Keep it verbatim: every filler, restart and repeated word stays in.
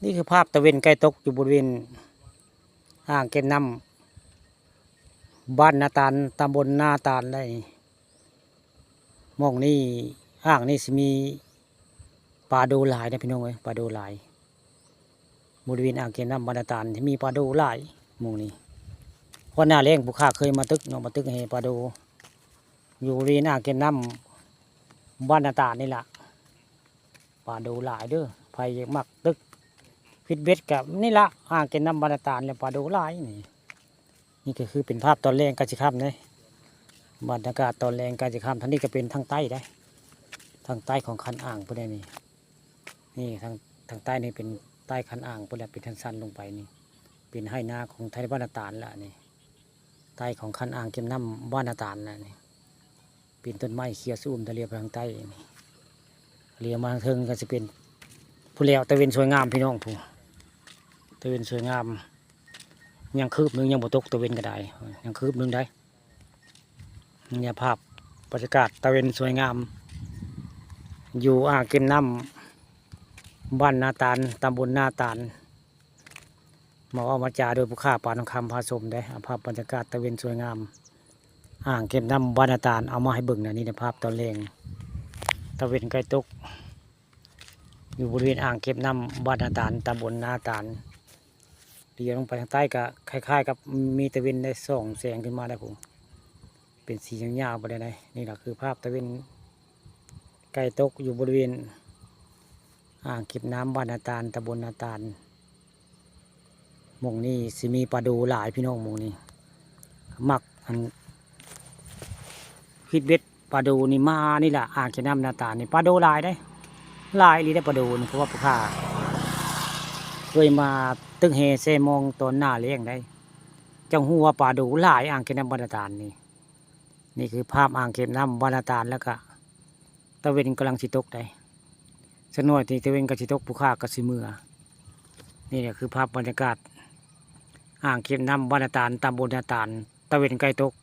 นี่คือภาพตะเวนใกล้ตกอยู่บริเวณอ่างเก็บน้ำบ้านนาตาล ตำบลนาตาลได้ หม่องนี้ อ่างนี้สิมีปลาโดหลายนะพี่น้องเอ้ย ปลาโดหลาย บริเวณอ่างเก็บน้ำบ้านนาตาลสิมีปลาโดหลายหม่องนี้ เพราะหน้าแล้งผู้ข้าเคยมาตึกเนาะ มาตึกแหปลาโด อยู่บริเวณอ่างเก็บน้ำบ้านนาตาลนี่ล่ะ ปลาโดหลายเด้อ ไผอยากมักตึกฟิตเบ็ดกับนี่ละ อ่างเก็บน้ำบ้านนาตาล แล้วปลาโดหลายนี่ นี่ก็คือเป็นภาพตอนแลงใกล้สิค่ำเด้ บรรยากาศตอนแลงใกล้สิค่ำ ทางนี้ก็เป็นทางใต้ได้ ทางใต้ของคันอ่างพุ้นได้นี่ นี่ทาง ทางใต้นี่เป็นใต้คันอ่างพุ้นแหละ เป็นชันๆลงไปนี่ เป็นไฮ่นาของไทบ้านนาตาลละนี่ ใต้ของคันอ่างเก็บน้ำบ้านนาตาลละนี่ เป็นต้นไม้เขียวชอุ่ม ถ้าเหลียวไปทางใต้นี่ เหลียวมาทางเทิงก็สิเป็น พุ้นแล้วตะเวนสวยงามพี่น้องผู้ ตะเวนสวยงาม ยังคืบหนึ่งยังบ่ตกตะเวนก็ได้ ยังคืบหนึ่งได้ นี่ภาพบรรยากาศตะเวนสวยงาม อยู่อ่างเก็บน้ำบ้านนาตาล ตำบลนาตาล มาเว้ามาจาโดยผู้ข้าปานทองคำพาชมเด้ เอาภาพบรรยากาศตะเวนสวยงาม อ่างเก็บน้ำบ้านนาตาล เอามาให้เบิ่งนะ นี่นะภาพตอนแลง ตะเวนใกล้ตก อยู่บริเวณอ่างเก็บน้ำบ้านนาตาล ตำบลนาตาล เหลียวลงไปทางใต้ก็คล้ายๆกับมีตะเวนได้ส่องแสงขึ้นมาได้ผม เป็นสียาวๆไปเลยนะ นี่แหละคือภาพตะเวนใกล้ตกอยู่บริเวณอ่างเก็บน้ำบ้านนาตาล ตำบลนาตาล หม่องนี้สิมีปลาโดหลายพี่น้อง หม่องนี้ มักอัน ฮิตเบ็ดปลาโดนี่มานี่แหละ อ่างเก็บน้ำนาตาลนี่ปลาโดหลายได้ หลายอีหลีได้ปลาโดนี่ เพราะว่าผู้ข้าเคยมาตึกแหแซ่มองตอนหน้าแล้งได้ จั่งฮู้ว่าปลาโดหลายอ่างเก็บน้ำบ้านนาตาลนี่ นี่คือภาพอ่างเก็บน้ำบ้านนาตาล แล้วก็ตะเวนกำลังสิตกได้ สักหน่อยที่ตะเวนก็สิตก ผู้ข้าก็สิเมือ นี่แหละคือภาพบรรยากาศ อ่างเก็บน้ำบ้านนาตาล ตำบลนาตาล ตะเวนใกล้ตก